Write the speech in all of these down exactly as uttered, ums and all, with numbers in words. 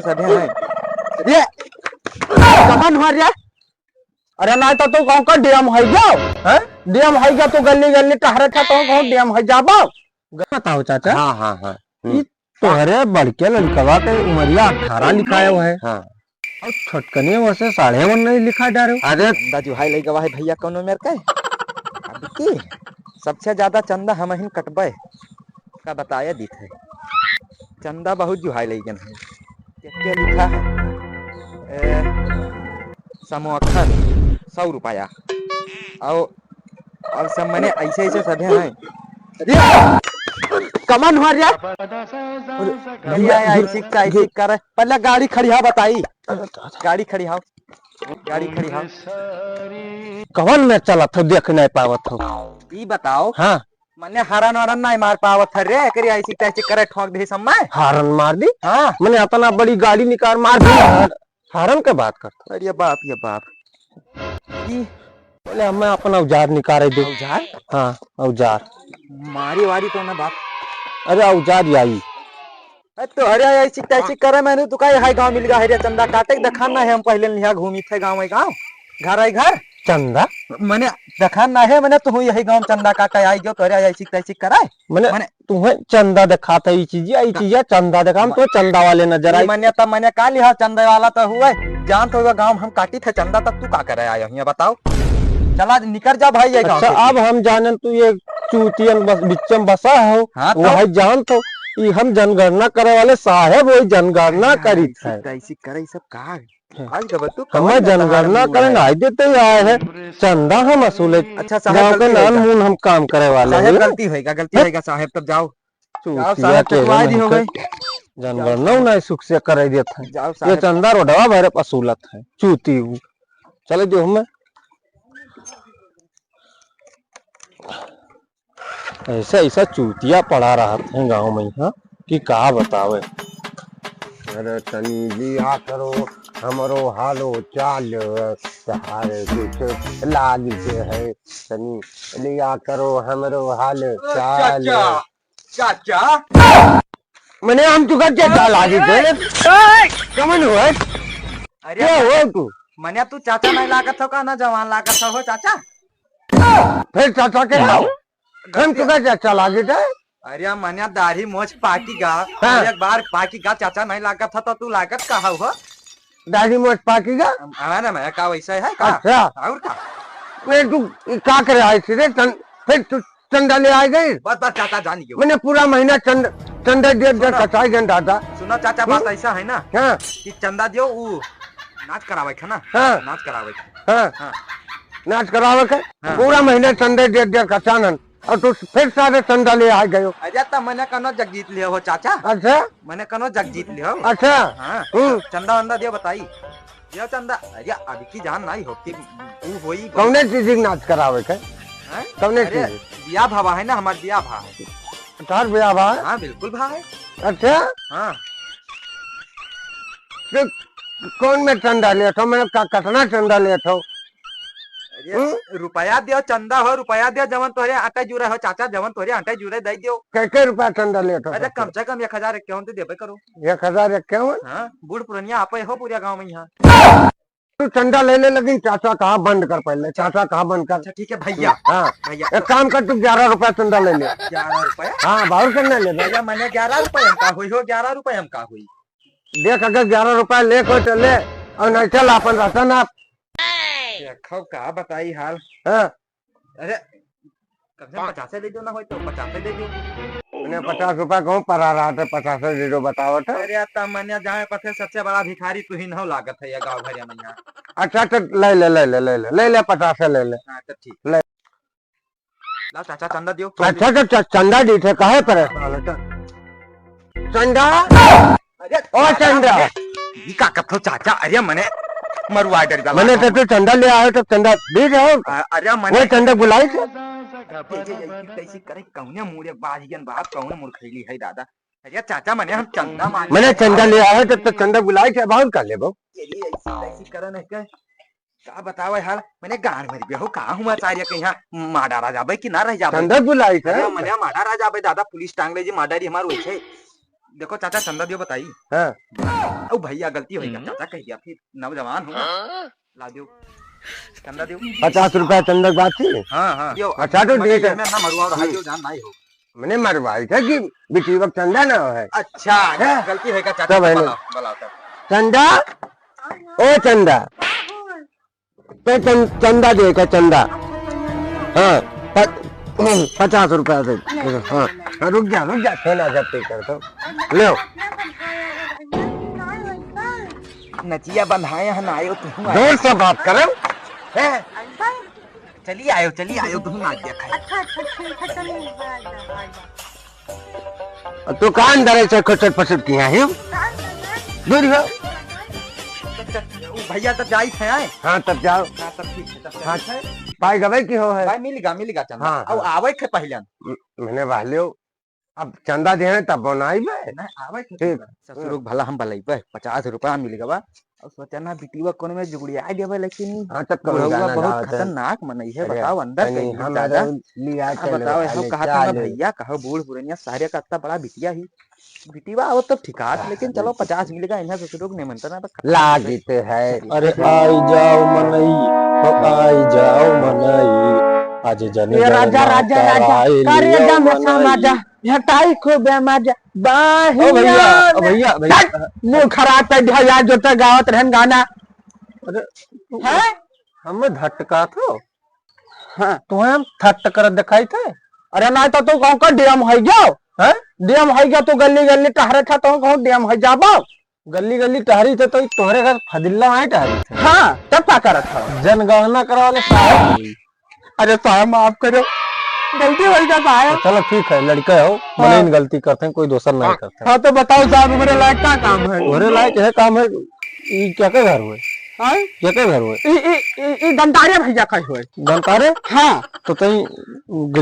सभे हैं। ये कमन हुआ रे? अरे ना तो तू कहूँ का डीएम होइ गयो, हैं? डीएम होइ गयो, तू गली गली टहरत है, तो कहूँ डीएम होइ जाबो। बताओ चाचा। हाँ, हाँ, हाँ। हम्म। ई तोहरे बड़के लड़कवा के उमरिया अठारह लिखायो है। हाँ। और छोटकने वैसे साढ़े उन्नीस लिखा डारो। अरे चंदा जुहाई लइगवा है भइया, कौनो मेर के? अब की सबसे ज्यादा चंदा हमहिन कटबे का बताया दीत है। चंदा बहुत जुहाई लइगन है। के, के लिखा है? ए, समोखन, सौ रुपया। और, और सब मने ऐसे, ऐसे सभे हैं। अरे, कमन हुआ रे? अरे, भैया, भैया, ऐसी, ऐसी करे। पहले गाड़ी खड़ी हा बताई। गाड़ी खड़ी हा। गाड़ी खड़ी हा। कवन में चलत हो, देख नहीं पावत हो। ई बताओ। हाँ। मने हरन वरन नहीं मार पावत है रे, एकरी ऐसी तैसी करे ठोक दे सम्मा। हरन मार दी? हाँ। मने इतना बड़ी गाड़ी निकाल मार दी। हरन के बात करता। अरे बाप, ये बाप। ई बोले, "हमें अपना औजार निकाले दे।" औजार? हाँ, औजार। मारी वारी तो ना बाप। अरे औजार आई। अरे तो हरे ऐसी तैसी करे मैंने तो काहे हाई गाँव मिल गया है रे चंदा काटे के दखान ना है, हम पहले लिहा घूमी थे गाँव है गाँव, घर है घर। चंदा? मने दखान ना है, मने तू यही गाँव चंदा काटे आई गयो, तो हरे ऐसी तैसी करे। मने मने तुम्हें चंदा दिखाता ई चीज, ई चीज चंदा दिखा, हम तो चंदा वाले नजर आई। मने तब मने का लिहा चंदा वाला तो हुआ, जान तो हुआ गाँव हम काटी थे चंदा, तब तू का करे आया हियाँ बताओ? चला निकर जा भाई ये गाँव अच्छा, से। अब हम जानन तू ये चूतियन बस, बिच्चम बसा हो, हाँ, वो तो? है जान तो, ई हम जनगणना करे वाले साहेब वही जनगणना हाँ, करी ऐसी थे। तैसी करे सब का? हाँ। आज का बतू हमें कौन जनगणना जनगणना करे है? नहीं देते आए हैं, चंदा हम वसूले। अच्छा, साहेब, गाँव के गलती नान होगा। मुन हम काम करे वाले साहेब, हैं। गलती होगा, गलती हैं? होगा, साहेब, तब जाओ। चूतिया जाओ, साहेब, के कटवा दी हो गई। जनगणना जाओ, साहेब। नहीं सुख से करे देते हैं। जाओ, ये साहेब। चंदा रोडवा भरे वसूलत है, चूती हूँ। चले जो हमें। ऐसा, ऐसा चूतिया पड़ा रहत है गाँव में यहाँ कि का बतावे। अरे तनी लिया करो हमरो हालो चाल, तहारे कुछ लागी के है, तनी लिया करो हमरो हाल ओ चाल। चाचा, चाचा। मने हम तुका चाचा लागी के? कमन हुआ? अरे क्या हुआ तू? मने तू चाचा नहीं लागत हो का ना जवान लागत हो चाचा? फिर चाचा के आओ। हम तुका चाचा लागे थे? अरे मन्या दाढ़ी मोछ पाकी गा, हाँ। एक बार पाकी गा चाचा नहीं लागत था तो तू लागत कहा हो? दाढ़ी मोछ पाकी गा? हमारा मैं का वैसा है का? अच्छा। और का? मैं तू का करे आई थी रे? चन-, फिर तू चंदा ले आ गई? बस, बस चाचा जान गयो। मैंने पूरा महीना चंद-, चंदा दे, दे सुनो। कटाई गन दादा। सुनो चाचा, बात हम्म? ऐसा है ना हाँ। कि चंदा दियो, ऊ नाच करावे के ना? हाँ। नाच करावे के। हाँ। हाँ। नाच करावे के? हाँ। पूरा महीना चंदा दे, दे कटानन। और तू फिर सारे चंदा ले आ गयो। अरे, त मने कनो जग जीत लियो हो, चाचा। अच्छा? मने कनो जग जीत लियो। अच्छा? हाँ। हम्म। चंदा वंदा दियो, बताई। दियो चंदा। अरे, अभी की जान नहीं हो कि ऊ होई। कौने चीज की नाच करावे के? हैं? कौने अरे, चीज? बिया भावा है ना, हमार बिया भा है। तार बिया भा है? हाँ, बिल्कुल भा है। अच्छा? हाँ। तो कौन में चंदा लेत हो? मतलब, का, कितना चंदा लेत हो? अरे, हम्म? रुपया दियो, चंदा हो, रुपया दियो, जवन तोहरे आटा जुरे हो, चाचा, जवन तोहरे आटा जुरे दे दियो। कै, कै रुपया चंदा लेत हो अरे, सबसे? कम से कम एक हजार इक्यावन तो देबे करो। एक हजार इक्यावन? हाँ, बूढ़ पुरनिया आपे हो पूरे गाँव में यहाँ। तू चंदा लेने लगी, चाचा कहा बंद कर पहले, चाचा कहा बंद कर। अच्छा, ठीक है भैया। हाँ। भैया। एक काम कर, तू ग्यारह रुपया चंदा ले ले। ग्यारह रुपया? हाँ, बाहर चंदा ले ले। भैया, मने ग्यारह रुपया हम का होई हो, ग्यारह रुपया हम का होई? देख, अगर ग्यारह रुपया ले कोई तो ले, और नहीं चल अपन रहता ना। देखो, का बताई हाल। हाँ। अरे, कम से कम पचासे दे दो ना, होय तो पचासे दे दो। मने पचास रुपया कहूँ परा रहा था, पचासे दे दो, बतावत है। अरे, तब मने जाए पथे सबसे बड़ा भिखारी तू ही न हो लागत है ये गाँव भरिया में यहाँ। अच्छा, तो ले ले, ले ले, ले ले, ले ले, पचासे ले ले। हाँ, तो ठीक। ले। लाओ चाचा, चंदा दियो। अच्छा, तो च-, चंदा दी थे, काहे परेशान हो तो? चंदा? अरे, ओ चंदा। ई का कथो चाचा? अरे मने मरुआ डर गया मने लागा। तो तू चंदा ले आयो तो चंदा दी रहो। अ-, अरे मने वो चंदा बुलाई थे। ये, ये, ये, ये कैसी करे, कौने मुड़े बाजियन बाप, कौने मुड़ खैली है दादा। अरे चाचा मने हम चंदा मांगे मने चंदा ले आयो तो, तो चंदा बुलाई थे, अब और का लेबो? ये, ये ऐसी, ऐसी करे नहीं के। का बतावे हाल, मने गान मर गया हो, का हुआ सारे के यहाँ मार डारा जाबे कि ना रह जाबे? चंदा बुलाई था। अरे मने मार डारा जाबे दादा, पुलिस टांग ले जी, मार डारी हमार वैसे। देखो चाचा, चंदा दियो बताई। हाँ। ओ भैया, गलती होइगा, हम्म। चाचा कह दिया, फिर नौजवान हो ना। हाँ। ला दियो, चंदा दियो। पचास रुपया चंदा के बात थी। हाँ, हाँ। दियो, अच्छा, तो मने ठीक है। में ना मरुआ रहा, हम्म। दियो, जान नहीं हो। मने मरवाई था कि बिटिया का चंदा ना है। अच्छा, हैं? गलती होइगा चाचा, तब है ना। बुलाओ, बुलाओ तब। चंदा, ओ चंदा। तो चन-, चंदा दे का चंदा। हाँ, प-, पचास रुपया दे। हाँ, हाँ, रुक जा, रुक जा, छेना जब तक कर तो। ले। नचिया बंधाए हैं ना आयो तू। जोर से बात करो। हैं? चली आयो, चली आयो, तू नाचिया खाए। अच्छा, अच्छा, ठीक है, चलिए, बाय, बाय, बाय। अब तो कान धरे से खचट पचट किया है। दूर हो। तो, तो, उ भैया तब जाई थे आए। हाँ, तब जाओ। हाँ, तब ठीक है, तब हाँ, जाई थे। पाई गवे की हो है। भाई मिल गा, मिल गा चंदा। हाँ, अब हाँ। आवे थे पहले। म-, मने बहले हो। अब चंदा दे हैं तब बनाई बे। नहीं, आवे थे ठीक। ससुर के भला हम भलाई बे, पचास रुपया मिल गवा। अब सोचा ना बिटिया कोनो में जुगड़िया देवे, लेकिन हाँ, तब कौन बुढ़ौआ गाना बहुत गावत है? खतरनाक मनई है, अरे, बताओ अंदर तनी कहीं हम दादा। अरे लिया अब चलो, बताओ, ऐसो अरे कहा था ना चालो। भैया, कहो बूढ़ पुरनिया सारे का इतना बड़ा बिटिया ही। बिटिया आओ तब ठिकात, हाँ, लेकिन चलो बिल्कुल। पचास मिलेगा, इन्हें ससुरों को निमंत्रण है, तो खतरनाक अरे है। अरे आई जाओ मनई, हो आई जाओ मनई, आज जन ये राजा, गणना राजा, राजा, कराए कार्य लियो जा में मनई। समाजा, भेटाई खूबे मजा, बाहिया ओ भैया, ओ में। भैया, भैया। हट! मुंह खराब कर दिया यार, जो तक गावत रहन गाना। अरे, हैं? हमें धटका थो। हाँ। तुम्हें हम थट करत दिखाई थे? अरे ना तो तू कहूँ का डीएम है गयो? हैं? डीएम है गयो, तू गली गली टहरे था, तो कहूँ डीएम है जाबो? गली गली टहरी थे तो तोहरे घर फदिल्ला आए टहरी थे। हाँ, तब का करत था? जनगणना करवाले साहब। अरे साहब, माफ करो, गलती हो गया साहब। तो चलो ठीक है, लड़का हो, हाँ। मने इन गलती करते हैं, कोई दोसर नहीं करते। हाँ, तो बताओ साहब, हमारे लायक का काम है? तोहरे लायक यह काम है, ई क्या के घर हुए? हाँ? क्या के घर हुए? ई, ई, ई, ई दंतारे भैया का हुए। दंतारे? हाँ। तो तई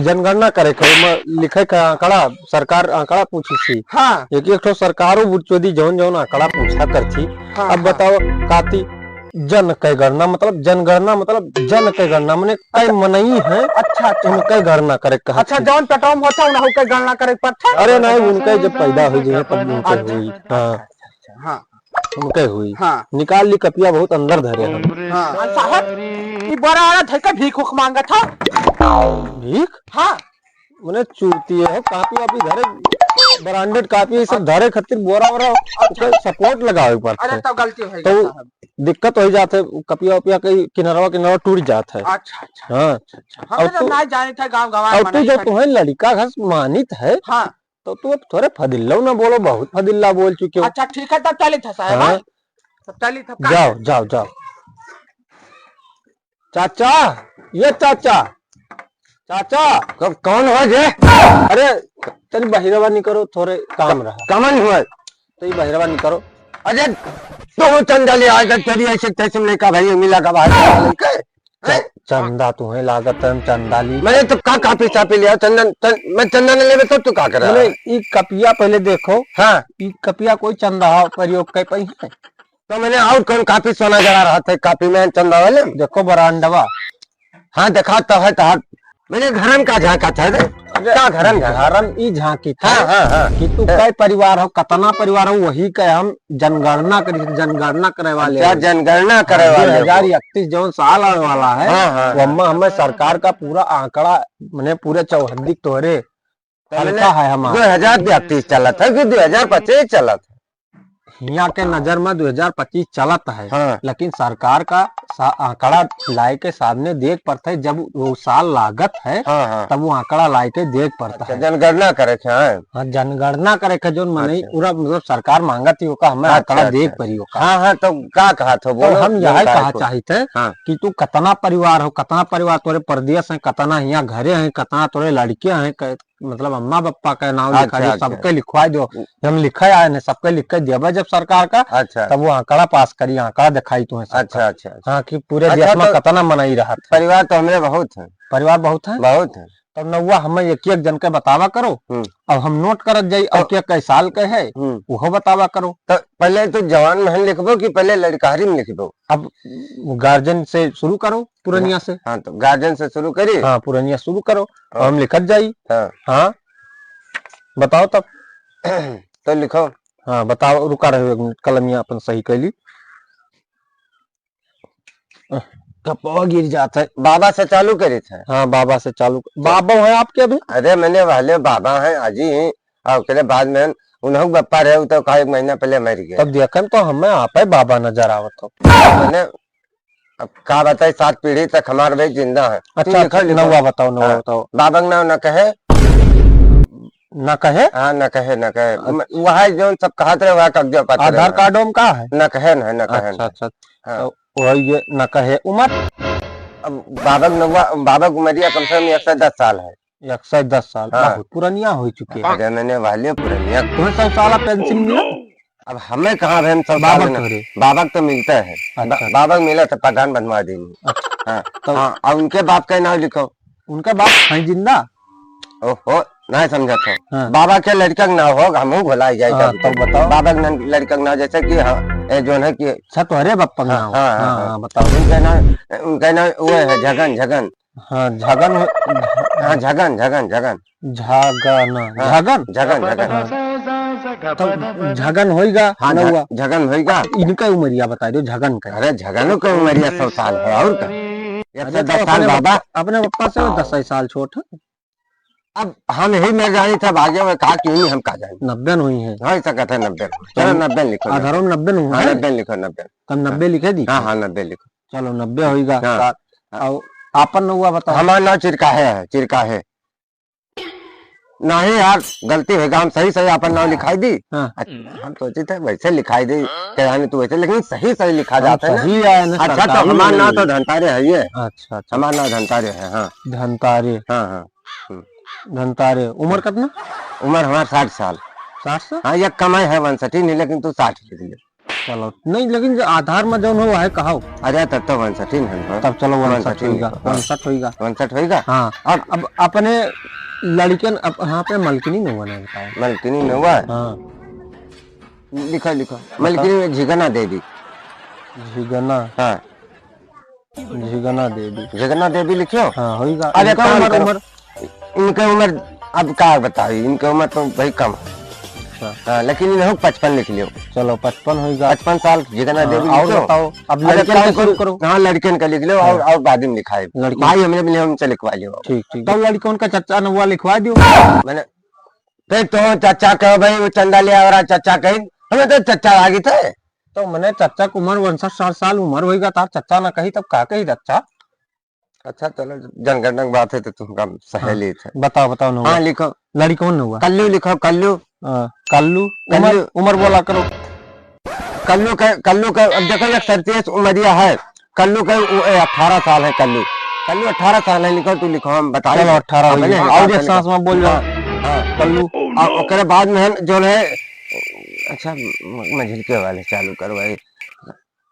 जनगणना करे के, ओमा लिखे का आंकड़ा, सरकार आंकड़ा पूछी थी। हाँ। एक, एक ठो सरकारो बुरचोदी जौन जौन आंकड़ा पूछा करती। हाँ, अब हाँ। बताओ, काती जन के गणना, मतलब जनगणना, मतलब जन के गणना, मने कई मनई है, अच्छा, अच्छा। उनके गणना करे के कहत अच्छा, थी। जौन पेटवा में होता, उनहु के गणना करे के पड़ता? अरे नहीं, उनके जब पैदा हो जाए, तब उनके अच्छा, हुई। अच्छा, हाँ। अच्छा, अच्छा, हाँ। उनके हुई। हाँ। निकाल ली कपिया, बहुत अंदर धरे हैं। हाँ। साहब, ई बड़ा औरत है का भीख उख मांगत हो? भीख? हाँ। मने चूती है, कापी वापी धरे, branded कापी, ये सब धरे खातिर बोरा वोरा, अच्छा। ओकर support लगावे पड़त है। अरे, तब गलती हो गई तो साहब। दिक्कत हो जात है, कपिया वपिया के किनारवा किनारवा टूट जात है। अच्छा, अच्छा, हाँ। अच्छा, अच्छा। हम और तो तू, ना जाने थे गाँव गंवार और तू मनई जब है। तुम्हें लड़का घर से मानित है, हाँ। तो तू अब थोड़े फदिल्लो ना बोलो, बहुत फदिल्ला बोल चुके हो। अच्छा, ठीक है, तब चलित है साहब, हाँ। हाँ? तब चलित है, जाओ, जाओ, जाओ। चाचा, ये चाचा, चाचा। कब, कौन हो जे? अरे, तनी बहिरवा निकरो, थोड़े काम रहा। कमन हुआ? तो ये बहिरवा निकरो। अरे, तो चंदा ले आएगा, तेरी ऐसे तैसे में का भाई मिला का बाहर लेके? च-, चंदा तुम्हें लागत है, हम चंदा ली। मैंने तो का कापी सापी लिया, चंदन, चन-, मैं चंदा न लेवे तो तू का करे? मैंने ई कपिया पहले देखो। हाँ। ई कपिया कोई चंदा प्रयोग कर पाई है? तो मैंने और कौन कापी सोना जरा रहा था, कापी में चंदा वाले? देखो बरांडवा। हाँ, देखा तो है, तो हाथ। मैंने घरन का झांका था रे? अरे, का घरन झांका? घरन ई झांकी था हाँ, हाँ, हाँ। कि तू हाँ। कै परिवार हो, कतना परिवार हो, वही के हम जनगणना करी, जनगणना करे वाले अच्छा, हैं। जनगणना करे हाँ, वाले हो। दो हजार इकतीस जौन साल आवे वाला है, हाँ, हाँ, वो हाँ। हमें, हमें सरकार का पूरा आंकड़ा, मने पूरे चौहद्दी तोहरे तो हल्का मैंने है हमारा। दो हजार बत्तीस चलत है कि दो हजार पच्चीस चलत है? हियाँ के नजर में दो हजार पच्चीस चलत है, हाँ। लेकिन सरकार का सा-, आंकड़ा लाए के सामने देख पड़त है, जब वो साल लागत है, हाँ, हाँ। तब वो आंकड़ा लाए के देख पड़त अच्छा, है। जनगणना करे के, हाँ। हाँ, जनगणना करे के जोन मनई अच्छा। पूरा मतलब सरकार मांगत ही ओका, हमें अच्छा, आंकड़ा देख अच्छा। पड़ी ओका। हाँ, हाँ, तो का कहा थो, तो बोलो, हम यही जानकारी कहा को। चाहित है हाँ। कि तू कतना परिवार हो, कतना परिवार तोरे परदेस हैं, कतना हियाँ घरे हैं, कतना तोरे लड़के हैं, क-, मतलब अम्मा बप्पा का नाम लिखा अच्छा, दो, अच्छा। सबके लिखवा दो। उ- हम लिखे आए ने, सबके लिख के देबे जब सरकार का, अच्छा। तब वो आंकड़ा पास करी, आंकड़ा दिखाई तुम्हें सबका। अच्छा, अच्छा, अच्छा। हाँ, कि पूरे अच्छा, देश में तो कतना मनई रहत है। परिवार तो हमरे बहुत है। परिवार बहुत है? बहुत है। तब नौवा हमें एक एक जन के बतावा करो, हम्म। अब हम नोट करत जाई, और तो के कै साल के है, हम्म। उहो बतावा करो। तो पहले तो जवान में लिखबो कि पहले लड़कहरी में लिखबो? अब गार्जियन से शुरू करो, पुरनिया से। हाँ, तो गार्जियन से शुरू करी? हाँ, पुरनिया शुरू करो, हाँ। हम लिखत जाई। हाँ। हाँ, बताओ तब। तो लिखो। हाँ, बताओ, रुका रहो एक मिनट, कलमिया अपन सही कैली। कपवा गिर जात है। बाबा से चालू करे थे। हाँ, बाबा से चालू। बाबा है आपके अभी? अरे, मैंने वाले बाबा हैं, अजी हैं, और ओकरे बाद में उन्हों बप्पा रहे, उ तो का एक महीना पहले मर गए। तब देखन तो हमें आप ही बाबा नजर आवत हो। मैंने अब का बताई, सात पीढ़ी तक हमार भाई जिंदा है। तू अच्छा, लिखो, लिखो। नौवा बताओ, नौवा हाँ। बताओ। बाबा के नाम न कहे। न कहे? हाँ, न कहे, न कहे। अच्छा। म-, वह जौन सब कहत रहे, वह कागजो पत्र आधार रहे। कार्डो में का है? न कहे, न, न कहे, अच्छा, न। अच्छा। हाँ। तो वही ये न कहे। उम्र? अब बाबा के नौवा, बाबा के उमरिया कम से कम एक सौ दस साल है। एक सौ दस साल, हाँ। बहुत पुरनिया हो चुके हैं। अरे, मैंने वाले पुरनिया। तुम्हें सौ साल पेंशन मिला? अब हमें कहाँ, अब हम सब बाबा साल में तोहरे। बाबा के तो मिलता है। अच्छा। बा-, बाबा के मिला तो प्रधान बनवा देंगे। अच्छा। हाँ। तो हाँ, अब उनके बाप का नाम लिखो। उनका बाप है जिंदा? ओहो, नहीं समझा था। हाँ। बाबा के लड़का के नाम हो, हमहू भुला जाए हाँ, कभी तो कभी। बताओ। बाबा के नाम, लड़का के नाम जैसे कि हाँ, ए, जो है कि अच्छा, तोहरे बाप का हाँ, नाम? हाँ, हाँ, हाँ, हाँ। हाँ, बताओ। उनका नाम, उनका नाम वो है झगन, झगन। हाँ, झगन हो, हाँ, झगन, झगन, झगन। झगन, हाँ, झगन? झगन, झगन। हाँ। तो झगन होइगा, हाँ, झ-, नौवा। झगन होइगा। इनका उमरिया बताइ दो, झगन का। अरे, झगनो का उमरिया सौ साल है, और का? एक सौ दस साल अपने बाबा। बप्पा, अपने बप्पा से वो दस साल छोट है। अब हम ही मर जानी था, भाग्य में कहा क्यों नहीं, हम का जानी। नब्बे नहीं है। हाँ, ऐसा कहता है नब्बे। चलो, तो नब्बे लिखो, आधारो में नब्बे नहीं हाँ, है। नब्बे लिखो, नब्बे। तब नब्बे लिखे दी? हाँ, हाँ, नब्बे लिखो। चलो, नब्बे होइगा। हाँ। का-, हाँ। और आपन नौवा बताओ। हमार नाम चिरकाहे है, चिरकाहे। नहीं यार, गलती होइगा, हम सही सही आपन नाम लिखाई दी। हाँ। अच्छा, हम सोचे थे वैसे लिखाई दी, क्या जाने तू वैसे, लेकिन सही सही लिखा हम जाता है ना। सही आया ना, अच्छा, तो सरकारी हमार नाम नहीं। तो धनतारे है ये। अच्छा, अच्छा। हमार नाम धनतारे है, हाँ। धनतारे। हाँ, हाँ। हम्म। धनतारे। उम्र कितना? उम्र हमार साठ साल। साठ साल? हाँ, ये कमाई है उनसठ ही नहीं, लेकिन तू साठ लिख ले। चलो, नहीं, लेकिन जो आधार में जौन हो, वह कहो। अरे, तब तो उनसठ ही है, हाँ। तब चलो, उनसठ उनसठ ही होइगा, लिखो, हाँ। उनसठ होइगा। उनसठ होइगा? हाँ। अब अब अपने लड़कन, अब यहाँ पे मलकिनी नौवा नहीं बताया। मलकिनी नौवा? हाँ। लिखो, लिखो। बताओ। मलकिनी में झिगना देवी। झिगना। हाँ। झिगना देवी। झिगना देवी लिखियो? हाँ, होइगा। अब एक इनका काम उम्र, करो। उम्र? इनके उम्र अब का बताई, इनके उम्र तो भाई कम है। अच्छा। हाँ, लेकिन इन्हों पचपन लिख लियो। चलो, पचपन होइगा। पचपन साल झिगना हाँ, देवी और लिखियो। बताओ, अब अब एक लड़कियन काम का शुरू करो। करो। हाँ, लड़कियन का लिख लियो और, हाँ। और बाद में लिखाए। लड़कियन। भाई हमरे मिले, हमसे लिखवा लियो। ठीक, ठीक। तो लड़कियन का चच्चा नौवा लिखवा दियो। मैंने, फिर तो चच्चा कहो भाई, वो चंदा ले आ रहा चच्चा कहीं, हमें तो चच्चा आगे थे। तो मने चच्चा के उम्र उनसठ साठ साल उम्र होइगा, तार चच्चा ना कही तब का कही चच्चा? अच्छा, चलो, जनगणना की बात है तो तुमका सहेली हाँ, थे। बताओ, बताओ, नौवा। हाँ, लिखो। लड़िकवन नौवा। कल्लू लिखो, कल्लू। हाँ, कल्लू। कल्लू। उम्र, उम्र बोला करो। कल्लू का, कल्लू का, अब देखो, एक सैंतीस उमरिया है। कल्लू का उ-, ए, अठारह साल है कल्लू। कल्लू अठारह साल है, लिखो, तू लिखो, हम बताएंगे। चलो, अठारह अपने होइगा। हिसाब और से एक सांस लिखो। में बोल जाओ। हाँ, हाँ। कल्लू। आ, ओकरे बाद में हम जो है, अच्छा, म-, मझिलके वाले चालू करो भाई।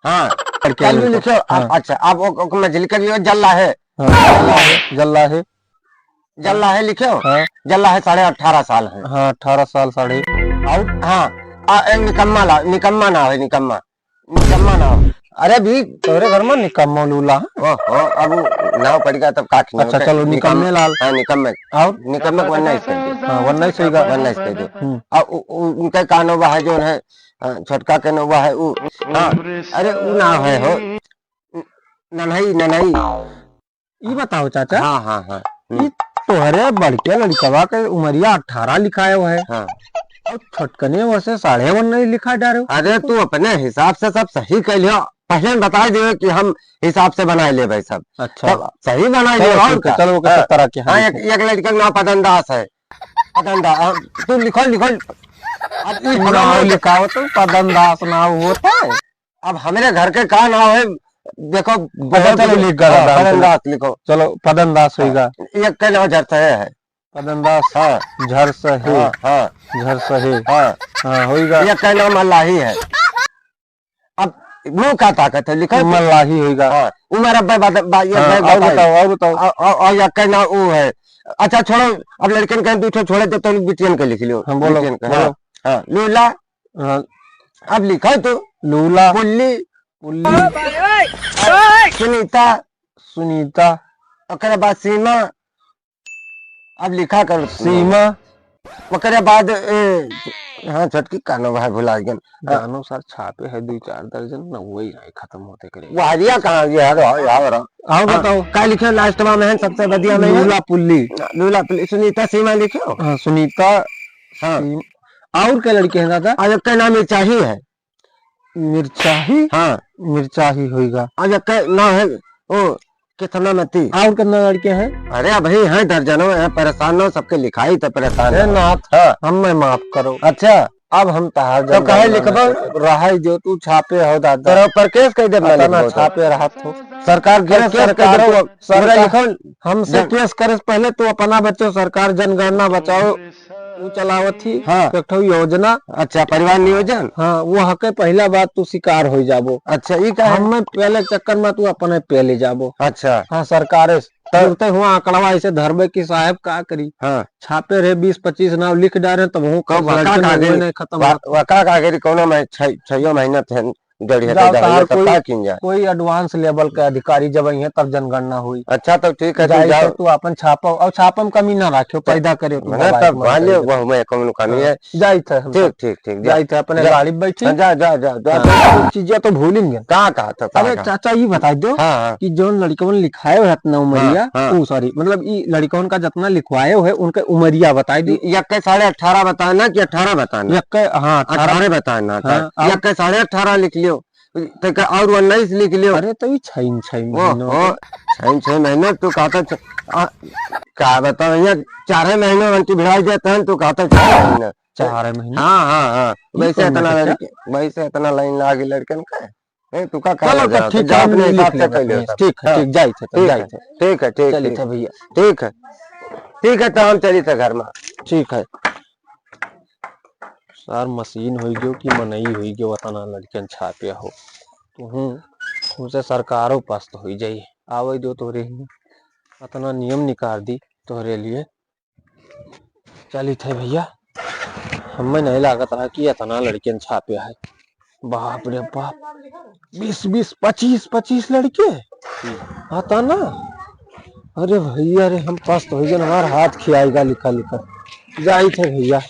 हाँ, करके कल्लू लिखो। लिखो। हाँ। अब, अच्छा, अब ओ, ओ, मझिलके भी जल्ला है। हाँ, जल्ला है। जल्ला है। जल्ला है लिखो। हाँ। जल्ला है, साढ़े अठारह साल है। हाँ, अठारह साल, साढ़े। और? हाँ, आ, ए, निकम्मा ला, निकम्मा ना है, निकम्मा। निकम्मा ना हो। अरे भी, तोरे घर में निकम्मा लूला है। ओहो, अब उ नाव पड़ गया तब का खियाओ अच्छा, के? चलो, निकम्मा। निकम्मे लाल। हाँ, निकम्मे। और? निकम्मे को उन्नीस कर दे। हाँ, उन्नीस होइगा। उन्नीस कर दे। हम्म। आ, उ, उ, उनका का नौवा है, जो है, अ, छोटका के नौवा है, उ, हाँ, अरे, उ नाव है हो। न-, नन्हई, नन्हई। ई बताओ चाचा, हाँ, हाँ, हाँ। ई हम्म। तोहरे बड़के लड़िकवा के उमरिया अठारह लिखायो है। हाँ। और छोटकने वैसे साढ़े उन्नीस लिखा डारो। अरे, तू अपने हिसाब से सब सही कह लियो। पहले बता दियो कि हम हिसाब से बनाए ले भाई सब। अच्छा। सब सही बनाए चलो, ले, और ठीक है, का? चलो, ओके, हाँ। सब तरह के हाँ, हर एक, एक। एक लड़का के नाम पदन दास है। पदन दास, हाँ, तू लिखो, लिखो। अब ई नाम हमारे लिखाओ तो पदन दास नाम होता है। अब हमरे घर के का नाम है? देखो, अच्छा, चलो, लिख गलत हाँ, डाल पदन दो। दास लिखो। चलो, पदन दास हाँ। होइगा। एक के नाम झरसहे है। पदन दास। हाँ। झरसहे। हाँ, हाँ। झरसहे। हाँ। हाँ, होइगा। एक के नाम मल्लाही है। अब मुंह का ताकत है, लिखो तो। मल्लाही होइगा। हाँ, उमर अब्बे बात, बा-, ये हाँ, मैं और बताई। बताओ, और बताओ। और, और, और एक के नाम वो है। अच्छा, छोड़ो, अब लड़कन के दू ठो छोड़े तो तुम बिटियन के लिख लियो। हाँ, बोलो, बिटियन के, बोलो। हाँ, हाँ, लूला। हाँ। अब लिखो तो। लूला। पुल्ली। पुल्ली। सुनीता। सुनीता। ओकरे बाद सीमा। अब लिखा करो। सीमा। ओकरे बाद, ए, हाँ, छोटकी कानो भाई भुला गन। हाँ। जानो सर, छापे है दुइ चार दर्जन, न वही रहे, खतम होते करे। वो हरिया कहाँ गया? याद रहो, याद रहो। और हाँ। बताओ, का लिखे last में है, सबसे बढ़िया में है? लूला पुल्ली। लूला पुल्ली, सुनीता सीमा लिखे हो? हाँ, सुनीता हाँ। सीम-, और के लड़के हैं दादा? और एक का नाम मिर्चाही है। मिर्चाही? हाँ। मिर्चाही होइगा। और एक का नाम है, ओ, कितना मती? और कितना लड़के हैं? अरे, अबही हैं दर्जनों, हैं परेशान ना, सबके लिखाई तो परेशान हे हो। नाथ, हाँ। हमें माफ करो। अच्छा। अब हम तहार तो जन काहे गणना लिखबा? ना करब। रहाई जो तू छापे हो दादा। तोरा ऊपर केस कह देब ना अतना लिखबो तो। छापे रहत हो। सरकार के केस कह सरकार देबो, तो, पूरा सरकार लिखल। हमसे जन- केस करे से पहले तू अपना बचो, सरकार जनगणना बचाओ, उ चलावत ही, हाँ। एक ठो योजना। अच्छा, परिवार नियोजन? हाँ, वो हके पहला बात तू शिकार हो जाबो। अच्छा, ई का है? हमें पहले चक्कर में तू अपने पहले जाबो। अच्छा। हाँ, सरकार है। तो तुरते हुआ आंकड़वा ऐसे धरबे कि साहब का करी? हाँ। छापे रहे बीस पच्चीस नाव लिख डारे, तब हूँ कब वका का करी? नहीं खत्म वा-, होता। वका का करी? कौनो में छै-, छयो महीना थे, डेढ़ जाओ, हफ्ता तहार सब कोई, का किन जाए? कोई advance level के अधिकारी जब अइहें, तब जनगणना हुई। अच्छा, तो ठीक है, तू जाई जाओ। तो तू अपन छापो, और छापम कमी ना राखियो, तो पैदा करियो, तू मने दवाई तब मत मान लियो, करियो। वह मैं कौन कमी हाँ, है? जाई थे हम ठीक, सब। ठीक, ठीक, जा। जाई थे, अपने जा। गाड़ी में बैठी। हाँ, जा, जा, जा, जा। हाँ, चीजें तो भूल ही नहीं गए। का कहा था, का अरे कहा? चाचा, ये बताई दो हाँ, हाँ। कि जौन लड़कवन लिखाए हुए इतना उमरिया, हाँ, हाँ। ओ, sorry, मतलब, ई लड़कवन का जितना लिखवाए हुए, उनके उमरिया बताई दी। यक्के साढ़े अठारह बताना कि अठारह बताना? यक्के, हाँ, अठारह। अठारह बताना था। हाँ, अब यक्के साढ़े अठारह लिख लियो, तो का और उन्नीस लिख लियो। अरे, तो ई छइन छइन ओ, महीनों ओ, के। छइन छइन महीना तू कहता छ-, आ, का बताओ, यहाँ चारे महीने घंटी भिड़ाई देते हैं, तू कहता चार महीने। चार महीने? हाँ, हाँ, हाँ। ई वैसे कौन इतना है, लड़के, वैसे इतना लाइन लागी लड़कन का। ए, तू का चलो, कहना तो चाहता? ठीक जा है, हम अपने लिख हिसाब से लेंगे। कर लियो सब। ठीक है, हाँ। ठीक, जाई थे, तो ठीक जाई है, थे। ठीक है, ठीक, चली ठीक। थे भैया। ठीक है। ठीक है, तो हम चली थे घर में। ठीक है। सार मशीन होई गयो कि मनई होई गयो, अतना लड़कन छापे हो। तुहूँ, तुमसे सरकारो पस्त होई जाई। आवे दो तोहरे ही। अतना नियम निकाल दी तोहरे लिए। चलित है भैया, हमें नहीं लागत रहा कि इतना लड़कियन छापे है। बाप रे बाप, बीस बीस, पच्चीस पच्चीस लड़के। हाँ, ता ना। अरे भैया रे, हम पस्त होई गए, हमार हाथ खियाएगा लिखा लिखा। जाइत है भैया।